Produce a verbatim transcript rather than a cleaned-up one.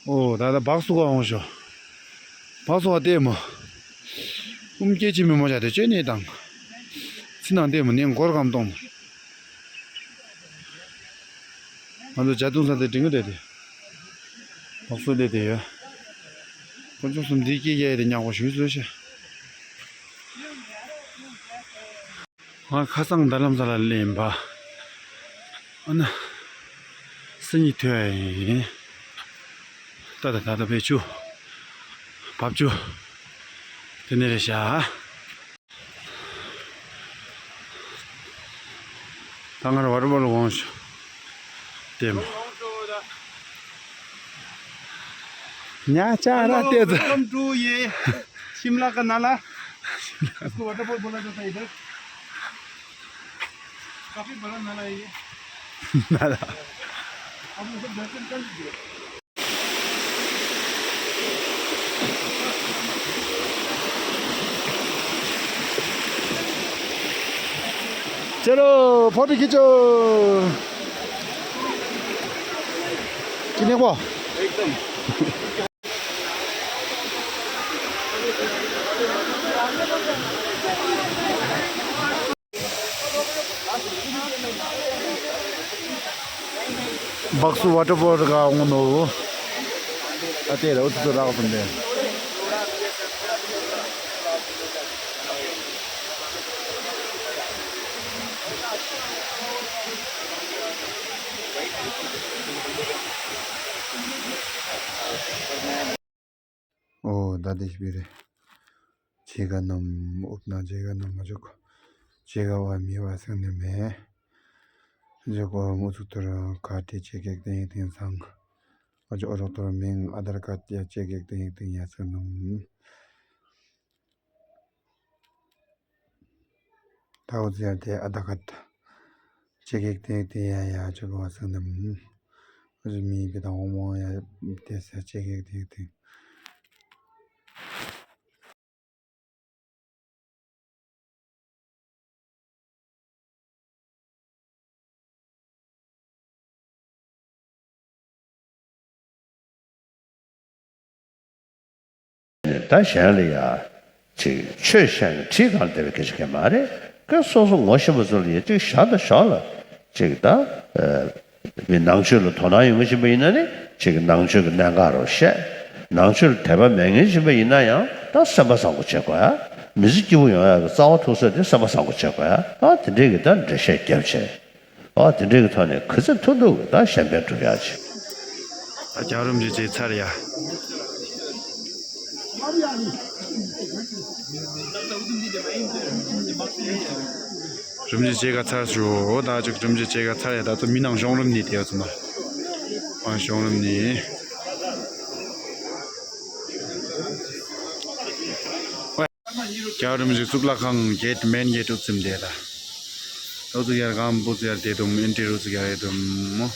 ཨོ་ད་ད་སྦག་སུ་ག་འོང་ཤོ། སྦག་སུ་ག་ལྟད་མོ། ཨུམ་སྐད་ཅིག་མི་མོ་བྱ་དེ་ཅོས་ནས་དང་། ཚི་ནང་ལྟད་མོ་ནས་འགོར་གམ་གཏོང་། ང་ཚོ་ཇ་བཏུང་ས་དེ་འགྲིག་གི་རེད་དེ། སྦག་སུ་ལས་དེ་ཡོད། དཀོན་མཆོག་གསུམ་འདིའི་སྐད་རྒྱག་ཡས་དེ་ཉག་པོ་ཞུས་བཟོས་ཤག་ང་ཁ་སང་རྡ་རམ་ས་ལ་ལེན་པ། ཨ་ན། སི་ཉི་ཐོས་ཡིན། ད་ད་ད་ད་བེད་ཆུ། བབ་ཆུ། དེ་ནས་རེད་ཤག་ད་ང་ར་ཝ་ཊར་པོལ་འོང་ཤོག་ལྟད་མོ། ཉ་ཅ་ར་ཏེ་ཙ། Welcome to ये शिमला का नाला। इसको वाटरफॉल बोला जाता है इधर। काफी बड़ा नाला है ये। नाला। आप लोग सब दर्शन कर लीजिए। चलो, फोटो खींचो। कितने को? एकदम। སྦག་སུ་ཝ་ཊར་པོལ་ག་འོང་ནོ། ཨ་དེ་ལ་ཨུ་ཚུ་ཚུ་རག་སོང་དེ། ཨོ་ད་དེ་ཤི་བི་རེད། ཅེ་ག་ནམ་ཨུབ་ན་ཅེ་ག་ནམ་མ་ཅོག་ཅེ་ག་བ་མི་བ་སེང་ནི་མེ། ཇོ་གོ་མུ་ཚུགས་ཏུ་ར་ཁ་ཏི་ཅེ་གེག་ཏེ་ཡིག་ཏིང་སང་། ཨ་ཇོ་ཨོ་རོག་ཏུ་ར་མིང་ཨ་དར་ཀ་ཏི་ཡ་ཅེ་གེག་ཏེ་ཡིག་ཏིང་ཡ་སེང་ནམ། ད་འུ་ཚོ་ཡར་དེ་ཨ་ད་ག་ད། ཅེ་གེག་དེ་དེ་ཡ་ཡ་ཅོ་གོ་སེང་ནམ། འུ་ཚོ་མི་བི་དང་འོང་མོ་ཡ་དེ་ས་ཅེ་གེག་དེ་དེ། ད་གཞན་ལ་ཡ། ཅིག་ཆོས་བཤད་ནས་ཁྲིད་གང་བསྡད་པའི་སྐད་ཆ་གང་མ་རེད། ཀ་སོ་སོ་ངོ་ཤེས་པ་ཚོ་ལ་ཡ་ཅིག་བཞག་དང་བཞག་ལ། ཅིག་ད། མི་ནང་ཆོས་ལ་དོ་སྣང་ཡོད་མཁན་ཞིག་ཡིན་ན་ནི་ཅིག་ནང་ཆོས་ཀྱི་གནད་འགག་རོ་བཤད། ནང་ཆོས་ལ་དད་པ་མེད་མཁན་ཞིག་ཡིན་ན་ཡང་ད་སེམས་པ་བཟང་པོ་བྱེད་དགོས་ཡ། མི་ཚེ་སྐྱིད་པོ་ཡོང་ཡ་གི་རྩ་བ་ཐུག་ས་དེ་སེམས་པ་བཟང་པོ་བྱེད་དགོས་ཡ། ད་དེ་འདྲའི་གི་ད་འགྲེལ་བཤད་རྒྱབ་བྱས། ཨ་དེ་འདྲའི་གི་ཐོག་ནས་ག་ཚོད་ཐུབ་ཐུབ་ད་གཞན་ཕན་སྒྲུབ་ཡག་ཅིག་ཨ་རྒྱལ་བ་རིན་པོ་ཆེ་མཇལ་ཚར་ཡ། རིན་པོ་ཆེ་མཇལ་ཁ་ཚར་ཞུ། ད་ཅིག་རིན་པོ་ཆེ་མཇལ་ཁ་ཚར་ཡ། ད་ཚོ་མི་ནང་གཞུང་རིམ་ནས་དེ་ཚོ་མ། ཨ་གཞུང་རིམ་ནས། རྒྱལ་བ་རིན་པོ་ཆེ་གཙུག་ལག་ཁང་གེ་ཊི་མེན་གེ་ཊི་ཨུ་ཚུགས་དེ་ད། ཨུ་ཚུགས་ཡར་གང་བུ་ཚུགས་ཡར་དེ་དུམ་ཨེན་ཊི་རི་ཨུ་ཚུགས་ཡར་དེ་དུམ་མོ།